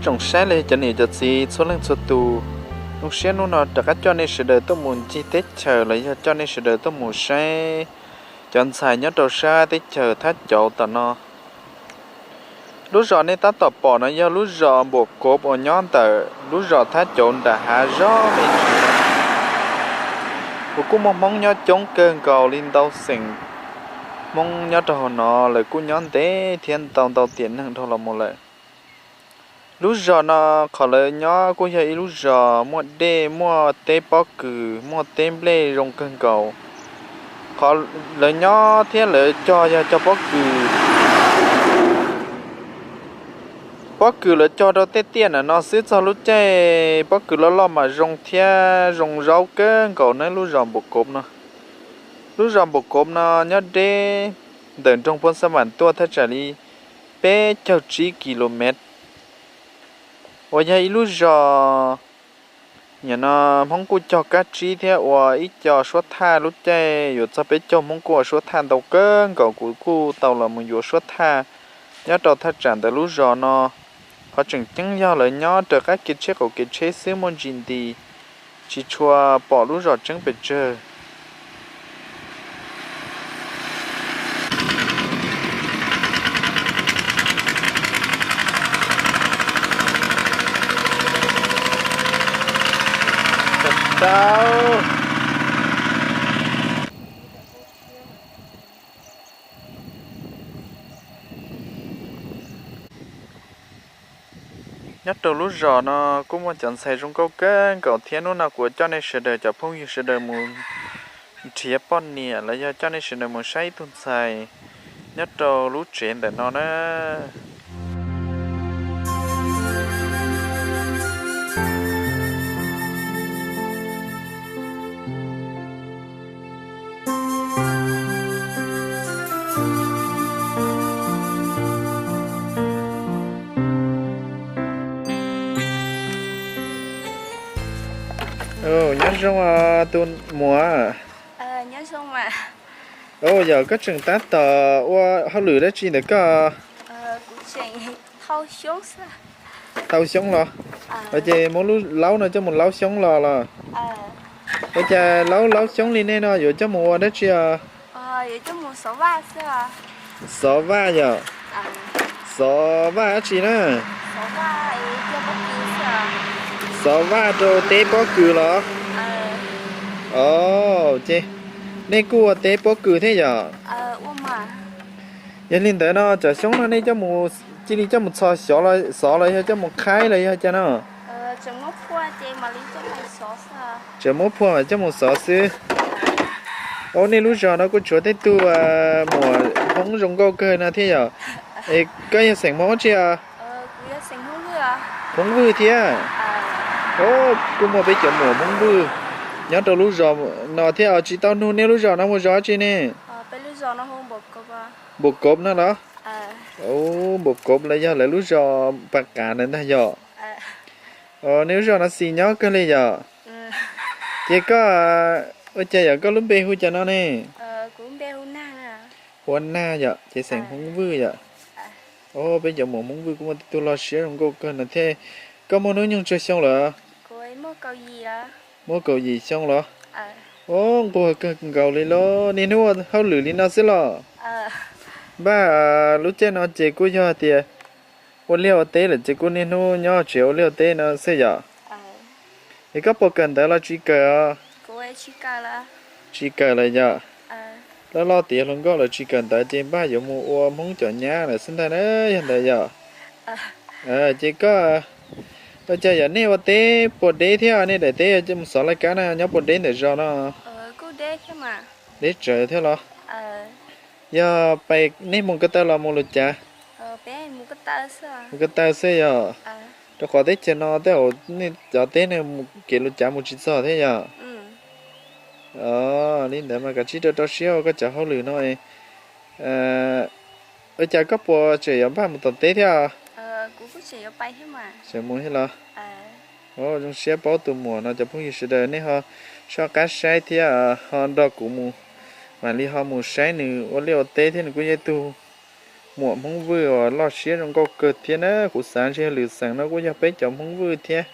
Tsoom saib los yog cov niam cov txiv txhua leej txhua tus, zoo siab hnub no rov qab coj nej sawv daws tuaj mus ncig teb chaws los yog coj nej sawv daws tuaj mus saib cov ntxhais nyob rau sab teb chaws Thab Cauv tom no. Lub zos nej tab tom pom no yog lub zos Npum Kov uas nyob ntawm lub zos Thab Cauv nram hav zoov me ntsis no. Uas kuj muaj Hmoob nyob coob kawg nkaus li ntau xeem Hmoob nyob rau hauv no, lawv kuj nyob ntev thiab ntau ntau tiam neeg dhau los mus lawm. Lub zos no qhov lawv nyob kuj yog ib lub zos muaj dej, muaj teb pob kws, muaj teb nplej zoo kawg nkaus. Qhov lawv nyob thiab lawv cog yog cog pob kws. Pob kws lawv cog rau tej tiaj ntawm no xwb, txog lub caij pob kws loj loj mas zoo thiab zoo zaub kawg nkaus nawb lub zos Npum Kov no. Lub zos Npum Kov no nyob deb ntawm nroog Phoos Xab Vam tuaj thaj tsam li peb caug tsib ki lo mev, uas yog ib lub zos nim no Hmoob kuj cog kab tsib thiab ua ib co suab thaj. Lub caij yuav txog peb caug Hmoob kuj ua suab thaj ntau kawg nkaus, kuv kuj tau los mus yuav suab thaj nyob rau thaj tsam ntawm lub zos no. Qhov tseem ceeb yog lawv nyob raws qab kev tsheb qaum kev tsheb xwb, muaj ntsis nti, tsis tshua pom lub zos tseeb pes tsawg. Nyob rau lub zos no kuj muaj cov ntxhais zoo nkauj kawg nkaus thiab. Hnub no kuv coj nej sawv daws cov phooj ywg sawv daws mus nrhiav poj niam los yog coj nej sawv daws mus saib ib tug ntxhais nyob rau lub tsev ntawm no na. Nyob zoo os tus muam. Yog koj tseem tab tom ua hauj lwm dab tsi ntawm koj? Thau xyoob los? Ua ces muab lub laub no coj mus laub xyoob los los? Ua cas laub laub xyoob li nej no yuav coj mus ua dab tsi os? Xov vaj yom? Xov vaj dab tsi na? Xov vaj rau teb pob kws los? Os, ces nej kuj ua teb pob kws thiab yom? Yog li ntawd no cov xyoob no nej coj mus, cia li coj mus txhos xyov los xov los yog coj mus qhaib los yog cas no? Tseem muab phua coj mus xov xwb. Os, nej lub zos no kuj tshuav tej tug muam Hmoob zoo nkauj kawg no thiab yom? Es koj yog xeem Hmoob dab tsi os? Hmoob Vwj thiab. Os, kuj muaj peb cov muam Hmoob Vwj nyob rau lub zos no thiab os. Tsis tau nug nej lub zos no hu zos dab tsi ne? Npum Kov no los? Npum Kov los yog lawv lub zos Pas Qav ntawd ntag yom? Os, nej lub zos no xis nyob kawg li yom? Ces koj, ua cas yog koj lub npe hu cas no ne? Hu ua Nag yom, ces xeem Hmoob Vwj yom. Os, peb cov muam Hmoob Vwj kuj muaj tej tug loj siab zoo nkauj kawg no thiab. Koj muaj hnub nyoog tsawg xyoo lawm? Muaj kaum yim xyoo los? Os, nquag kawg nkaus li los, niaj hnub ua hauj lwm li no xwb los? Npaj lub caij no ces kuj yog tias ua liaj ua teb lawm ces kuj niaj hnub nyob tsev ua liaj ua teb no xwb yom. Es koj puas kawm ntawv los tsis kawm os? Tsis kawm lawm yom. Loj loj tiav hluas nkauj lawm tsis kawm ntawv ces npaj yuav mus ua Hmoob cov nyab lawm xwb ntag na yog ntawd yom. Ces koj, ua cas yog nej ua teb puas deb thiab, nej daim teb coj mus xov laj kab na nyob puas deb ntawm zos no? Deb tsawv thiab los? Yog pais nej mus ko taw los mus lus cav? Mus ko taw xwb yog? Rau qhov teb chaws no tej zaum nej cov teb ne mus kev lus cav mus tsis txog thiab yog? Os, li ntawd mas kav tsij rau rau siab ua koj cov hauj lwm no. Ua cas koj puas tseem yuav npaj mus tom teb thiab? Tseem mus thiab los? Os, zoo siab paub tus muam no cov phooj ywg sawv daws nej ho soj qab saib thiab ho nrog kuv mus, mam li ho mus saib nws ua liaj ua teb thiab. Nws kuj yog ib tug muam Hmoob Vwj uas loj siab zoo nkauj kawg thiab na. Kuv xav ntshe lwm xeem no kuj yog peb cov Hmoob Vwj thiab.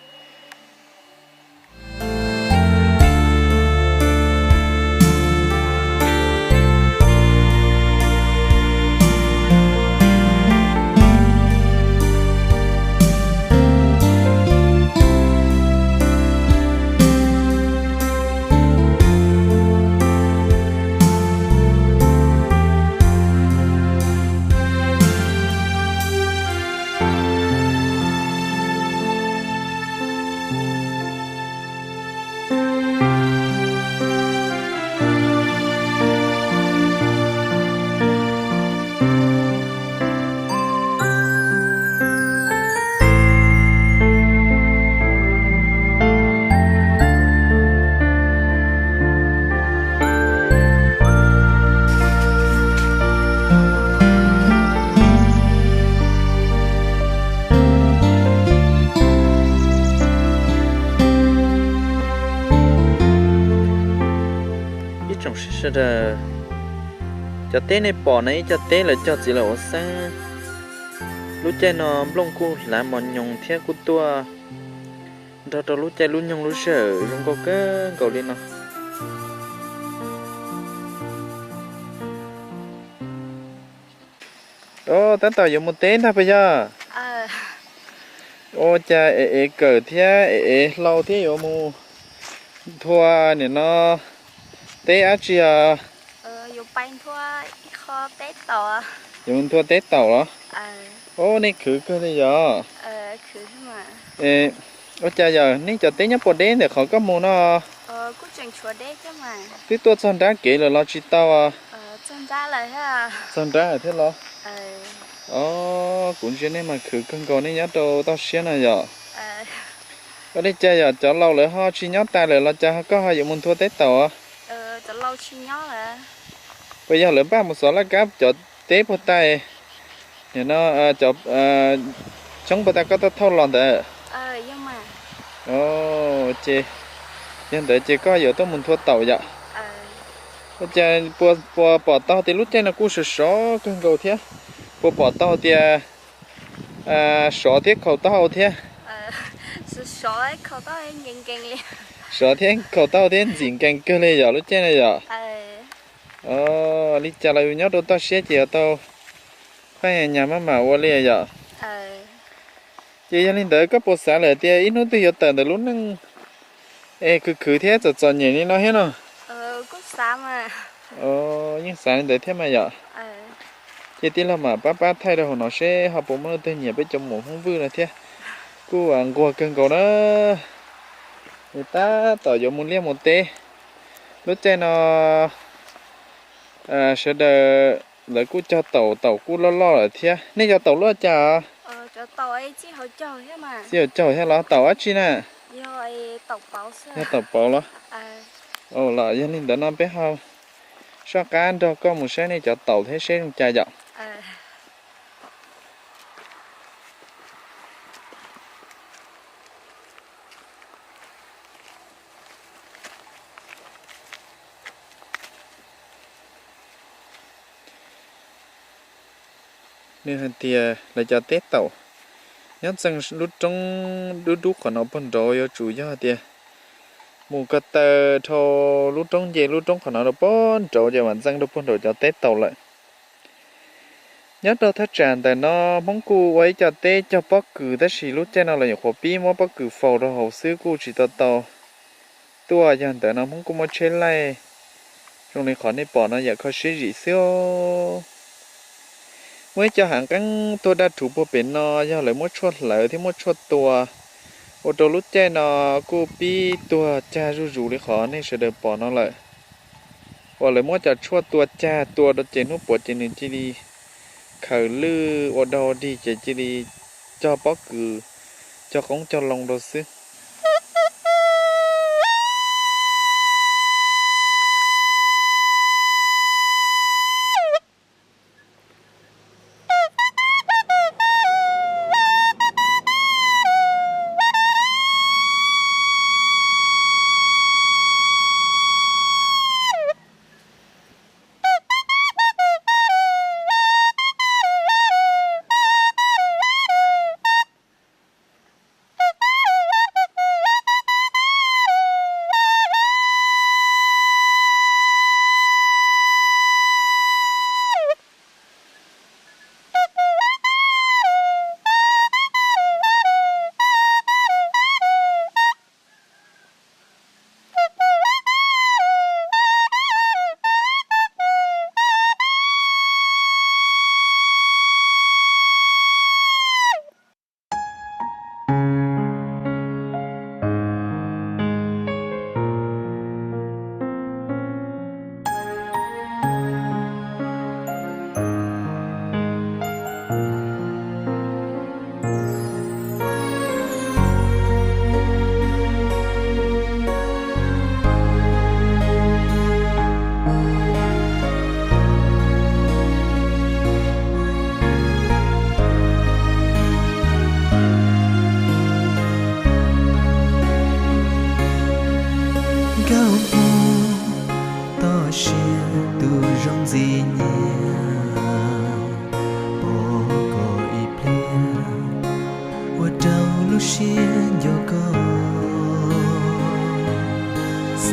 Ib tsoom saib sawv daws, cov teb nej pom no ib co teb lawv cog txiv laum ua xeeb. Lub caij no nplooj kuj hlav mos nyoos thiab kuj tuaj nrog rau lub caij lub nyoog lub sij hawm zoo nkauj kawg nkaus li no. Tab tom yuav mus teb ntag puas yog? Ua cas ev ev kawm thiab ev ev hlau thiab yuav mus nthua nim no teb dab tsi os? Yuav mus nthua teb taum los? Ub, nej khwv kawg li yog. Ua cas yog nej cov teb nyob puas deb ntawm qhov koj mus no? Twb tuaj txog nrab kev lawm los tsis tau? Txog nrab thiab los? Os, kuv ntsia nej mas khwv kawg nkaus nej nyob rau toj siab no yom. Ua li cas yog cov laus lawv ho tsis nyob tas lawm los cas koj ho yuav mus nthua teb taum? Puas yog lawv npaj mus xov laj kab cov teb puag ta, nim no cov xyoob puag ta koj tuaj thauj los ntawd? Ces yog ntawd ces koj yuav tuaj mus nthua taum yom? Ua cas puas pom tau tias lub caij no kuj sov sov kawg nkaus thiab, puas pom tau tias sov thiab khaus taub hau thiab? Sov thiab khaus taub hau thiab ntxim nkees kawg li yom lub caij no yom? Li cas los yus nyob rau toj siab ces yuav tau phaj nyas maj mam ua li yom? Ces yog li ntawd koj puas xav lawm tias ib hnub twg yuav tawm ntawm lub neej es khwv khwv thiab txom txom nyem li no thiab no? Yeej xav li ntawd thiab mas yom. Ces tij laug mam pab pab thaij rau hauv no seb ho puas muaj leej twg nyiam peb cov muam Hmoob Vwj no thiab. Kuj nquag kawg nkaus na. Nws tab tom yuav mus liaj mus teb. Lub caij no sawv daws lawv kuj cog taum, taum kuj loj loj lawm thiab. Nej cog taum luaj cas? Txij hauv caug thiab los? Taum dab tsi na? Yog taum pauv los? Los yog li ntawd no peb ho soj qab nrog koj mus saib nej cov taum thiab seb zoo cas yom. Nws hais tias lawv cov teb taum nyob txeeg lub roob dub dub qhov no puag nraud, yuav tsum yog tias mus ko taw dhau lub roob nce lub roob qhov no rau puag nraud ces mam ntxeev rau puag nraud cov teb taum lawm. Nyob rau thaj tsam ntawm no Hmoob kuj ua ib co teb cog pob kws tab sis lub caij no los nyuam qhuav pib muab pob kws faus rau hauv xwb kuj tsis tau tau tuaj, yog ntawd no Hmoob kuj muab tsheb laij zoo li qhov nej pom no yam kho siab zim xwb. Muaj ib co hav nqeeb tuag daj rhuv puag pem no yog lawv muab tshuaj hlawv thiab muab tshuaj tua ua rau lub caij no kuj pib tuag cag zuj zus li qhov nej sawv daws pom no lawm. Uas lawv muab cov tshuaj tua cag tua rau ces hnub puav ces nws cia li khaws lwj ua dog dig ces cia li cog pob kws, cog qoob cog loo rau xwb.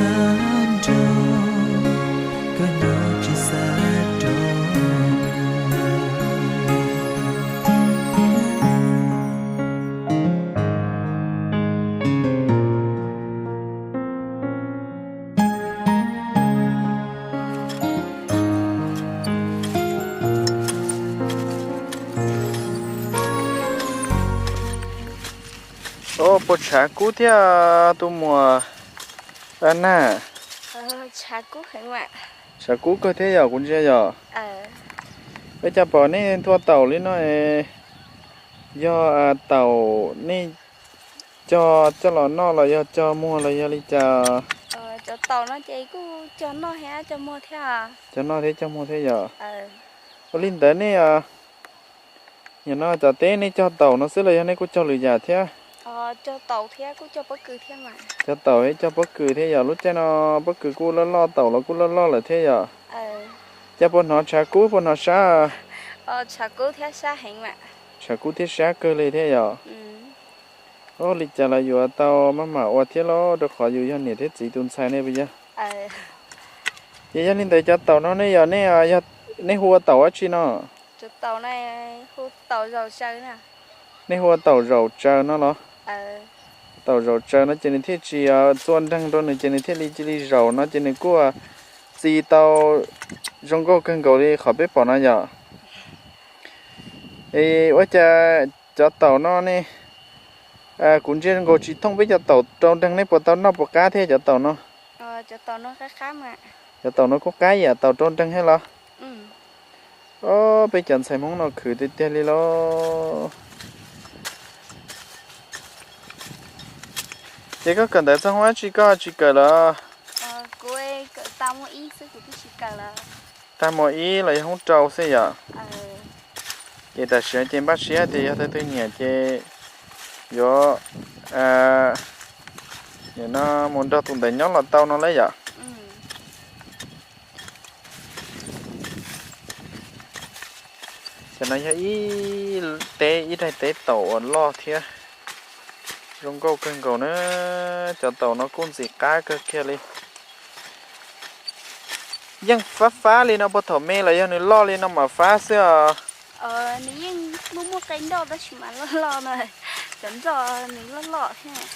nrog, koj nyob tsis xav rau. Os, puas tshav kub thiab tus muam Naj? Tshav kub kawg thiab yom, kuv ntsia yom. Peb cas pom nej nthua taum li no, yog taum nej cog coj los noj los yog cog muag los yog li cas? Cov taum no ces kuj cog noj thiab cog muag thiab. Cog noj thiab cog muag thiab yom. Ua li ntawd nej, nim no cov teb nej cog taum no xwb los yog nej kuj cog lwm yam thiab? Cog taum thiab kuj cog pob kws thiab mas. Cog taum thiab cog pob kws thiab yom. Lub caij no pob kws kuj loj loj, taum los kuj loj loj lawm thiab yom. Cas puas hnov tshav kub puas hnov sab? Tshav kub thiab sab heev mas. Tshav kub thiab sab kawg li thiab yom. Ua li cas los yuav tau maj mam ua thiab los rau qhov yus yog niam thiab txiv tus ntxhais ne puas yog? Ces yog li ntawd cov taum no nej yog, nej hu ua taum dab tsi no? Nej hu ua taum zaum tsaws no los? Taum zaum tsaws no ces nws thiaj tsis txua nreeg rau nws ces nws thiaj li cia li zaum no ces nws kuj txi tau zoo nkauj kawg nkaus li qhov peb pom no yom. Es ua cas cov taum no ne, kuv ntsia nkaus tsis thooj peb cov taum rau nreeg, nej puas tau noj puas qab thiab cov taum no? Cov taum no kuj qab yam taum rau nreeg thiab los? Os, peb cov ntxhais Hmoob no khwv tiag tiag li los. Ces koj kawm ntawv txog hoob dab tsi koj tsis kawm los? Tag mos ib los yog hoob rau xwb yom. Ces tam sim no ces npaj siab tias yog tau tus nyiam ces yuav, nim no mus nrog tus ntawd nyob los tau no lauj yom. Cov no yog ib teb, ib daim teb taum uas loj thiab zoo nkauj kawg nkaus na. Cov taum no kuj ntxim qab kawg kiag li. Yeej fab fab li no puag thaum me los yog nws loj li no mam fab xwb os? Nws yeej muaj muaj qe nroj tab sis mas loj loj no, cov nroj nws loj loj thiab.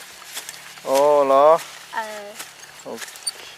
Os los. Ok.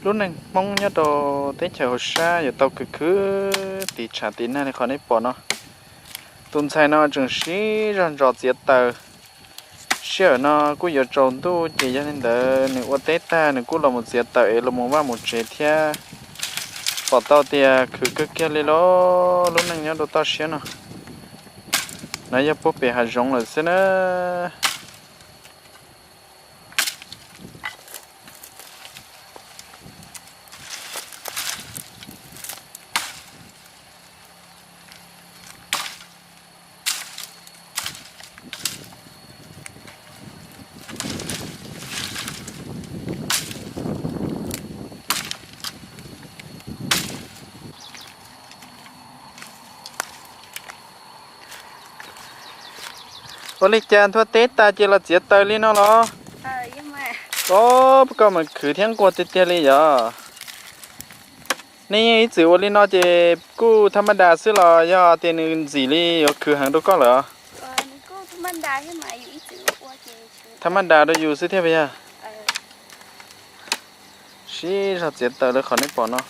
Lub neej Hmoob nyob rau teb chaws hauv sab yuav tau khwv khwv tiv tshav tiv nag li qhov nej pom no. Tus ntxhais no tseem sib zog ntsos txiav taws. Sij hawm no kuj yuav tsaus ntuj ces yog li ntawd nws ua teb tag nws kuj los mus txiav taws es los mus vaj mus tsev thiab. Pom tau tias khwv kawg kiag li lauj, lub neej nyob rau toj siab no. No yog puag pem hav zoov lawm xwb na. Ua li cas nthuav teb tas ces los txiav taws li no los? Os, koj mas khwv thiab nquag tiag tiag li yom. Nej yeej ib txwm ua li no ces kuj thaj maj das xwb los yog tias nws ntxim li yuav khwv heev rau koj lawm? Thaj maj das rau yus xwb thiab puas yog? Sib zog txiav taws li qhov nej pom no.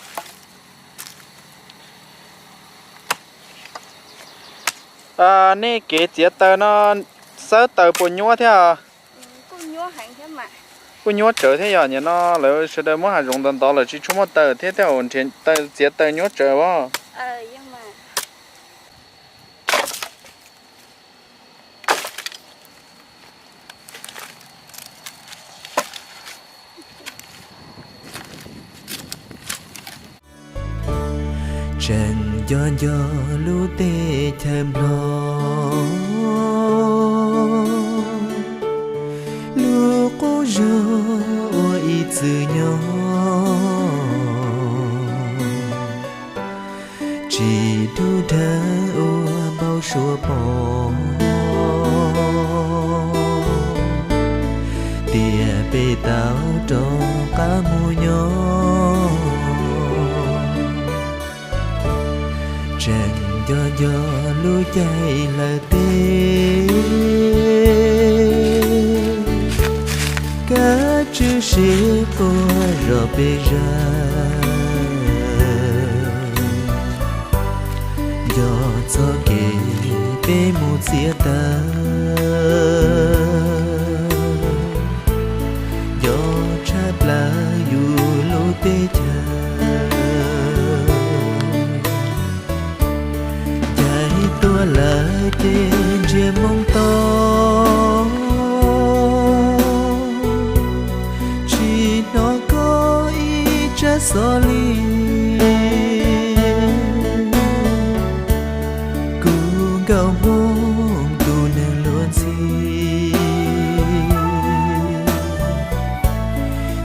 Nej kev txiav taws no xawb taws puas nyuaj thiab? Kuj nyuaj tsawv thiab yom, nim no lawv sawv daws muab hav zoov ntov ntov lawm tsis tshua muaj taws thiab tej zaum nrhiav taws txiav taws nyuaj tsawv os. Tseem nco nco lub teb chaws Nplog, lub qub zos uas ib txwm nyob, tsis dub dawb ua npau suav pom tias peb tau rov qab mus nyob. Tseem nco nco lub caij hlawv teb, kab tswb siv quaj zom peb zaj, nco txoj kev peb mus txiav taws, nco tshaj plaws yus lub teb chaws. Caij tuaj lawm ces ntsia moo to, tsis hnov koj ib tsab xov li. Kuv nkauj Hmoob tus neeg luag ntxhi,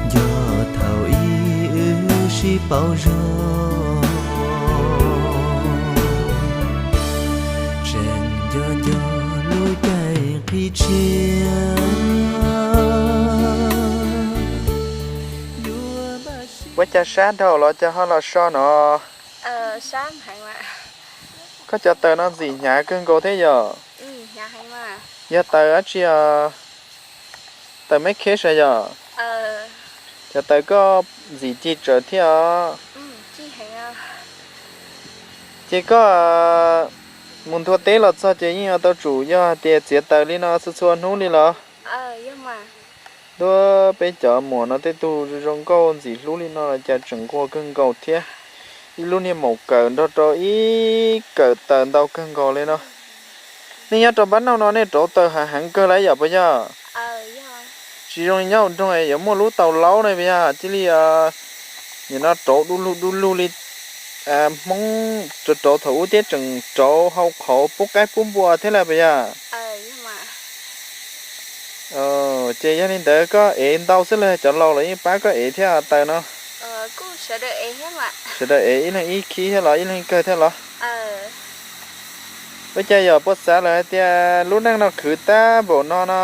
nco thaum ub wb sib paub zog. Tseem nco nco lub caij qhib tshiab, ua cas sab dhau los cas ho los so no? Koj cov taws no ntxim hnyav kawg nkaus thiab yom. Yog taws dab tsi os? Taws meb kheb sav yom? Cov taws koj ntxim ci tsawv thiab os. Ces koj mus nthua teb los txog ces yeej yuav tau tsum yog hais tias txiav taws li no txhua txhua hnub li los? Ntuj, peb cov muam no tej tug zoo nkauj ntxim hlub li no los cas tseem nquag kawg nkaus thiab. Ib lub niag maum kawm nrog rau ib kawm taws ntau kawg nkaus li no. Nej nyob rau npab nauj no nej rauv taws heev heev kawg lawm yom puas yog? Tsis zoo li nyob hauv nroog yuav muaj lub tau laub ne puas yog? Cia li nim no rauv du lug du lug li Hmoob rauv rauv thaum ub thiab tseem rauv hau qhauv pub qaib pub npua thiab lawm puas yog? Ces yog li ntawd koj ev ntau xwb los cov laus los yeej pab koj ev thiab taws no? Sawv daws ev ib leeg ib khib thiab los ib leeg kawg thiab los? Ua cas yog puas xav lawm hais tias lub neej no khwv tag npaum no no,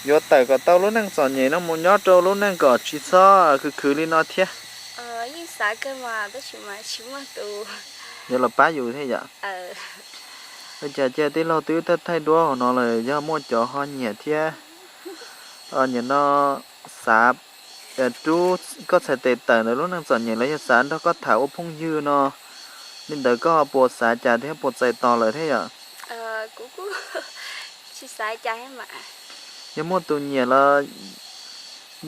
yuav tawm kom tau lub neej txom nyem no mus nyob rau lub neej kom tsis txhob khwv khwv li no thiab? Yuav los pab yus thiab yom? Ua cas cia tij laug twb thaij thaij duab hauv no lawm yog muaj cov ho nyiam thiab. Nim no xav rub koj txhais tes tawm ntawm lub neej txom nyem los yog xav nrog koj tham ua phooj ywg no, li ntawd koj puas xav cas thiab puas txais tos lawm thiab yom? Yog muaj tus nyiam los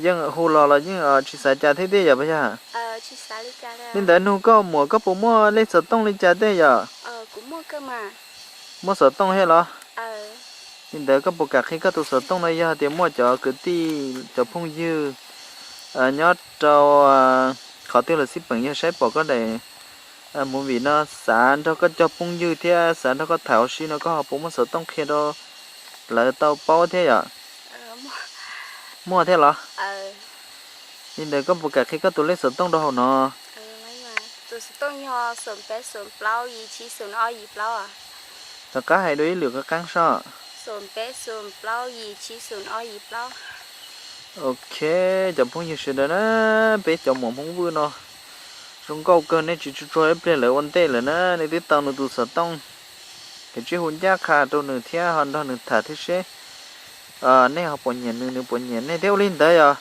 yeej hu los los yeej tsis xav cas thiab tiag yom puas yog? Li ntawd nug koj muam koj puas muaj lej xov tooj li cas tej yom? Muaj xov tooj thiab los? Li ntawd koj puas kam qhia koj tus xov tooj no, yog tias muaj cov kwv tij cov phooj ywg nyob rau qhov twg los xij peem yog saib pom koj daim movie no xav nrog koj cov phooj ywg thiab xav nrog koj tham ua si no koj ho puas muaj xov tooj qhia rau lawv tau paub thiab yom? Muaj thiab los? Li ntawd koj puas kam qhia koj tus lej xov tooj rau hauv no? Rov qab hais dua ib lwm qeeb qeeb soj. Ok, cov phooj ywg sawv daws na, peb cov muam Hmoob Vwj no zoo nkauj kawg, nej tsis tsuag tsuag ib pliag lawv ua ntej lawm na, nej twb tau nws tus xov tooj, kav tsij hu ncaj qha rau nws thiab ho nrog nws tham thiab seb nej ho puas nyiam nws, nws puas nyiam nej thiab. Ua li ntawd yog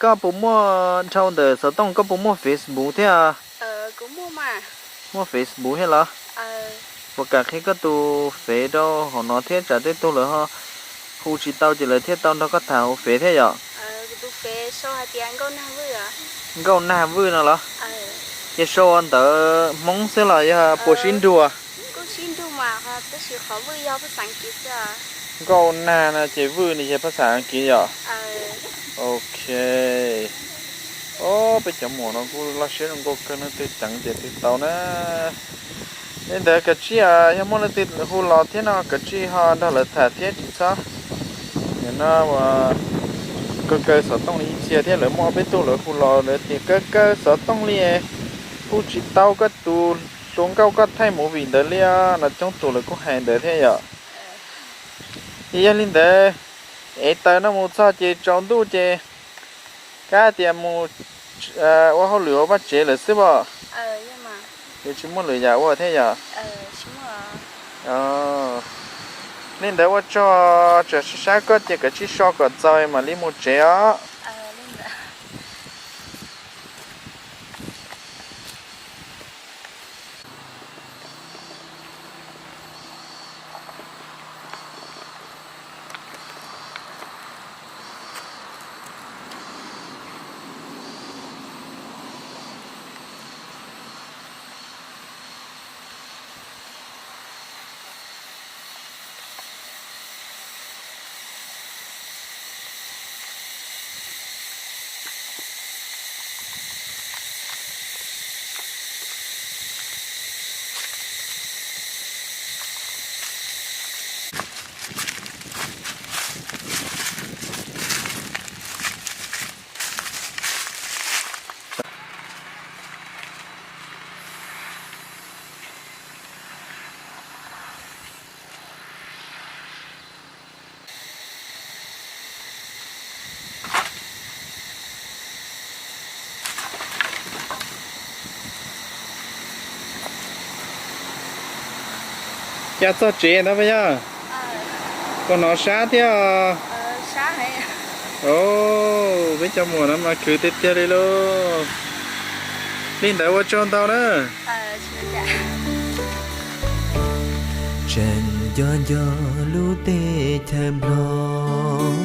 koj puas muaj dhau ntawm xov tooj, koj puas muaj Facebook thiab? Muaj Facebook thiab los? Puas kam qhia koj tus fev rau hauv no thiab tsam tej tug lawv ho hu tsis tau ces lawv thiaj tau nrog koj tham hauv fev thiab yom? Nkauj Nag Vwj no los? Ces sau ua ntawv Hmoob xwb los yog puas sib nrug? Nkauj Nag no ces Vwj no ces phab xav Askiv yom? Ok. Peb cov muam no kuj loj siab zoo nkauj kawg, leej twg ceev ces twg tau na. Li ntawd kav tsij yog muaj leej twg hu los thiab no kav tsij ho nrog lawv tham thiab tsis txhob nim no kaw kaw xov tooj li ib txhia thiab. Lawv muaj ob peb tug lawv hu los lawv tias kaw kaw xov tooj li kuj tsis tau koj tus hluas nkauj koj thaij movie ntawd li no, coob tus lawv kuj hais ntawd thiab yom. Ces yog li ntawd, ev taws no mus txog ces tsaus ntuj ces kab tias mus ua hauj lwm ua vaj tsev lawm xwb os. Ces tsis muaj lwm yam ua thiab yom? Li ntawd ua tsaug, tsam sab sab koj ces kav tsij so kom txaus mam li mus tsev os. Cas txog tsev ntawd puas yog? Puas hnov sab thiab? Peb cov muam no mas khwv tiag tiag li lauj. Li ntawd ua tsaug ntau na. Tseem nco nco lub teb chaws Nplog.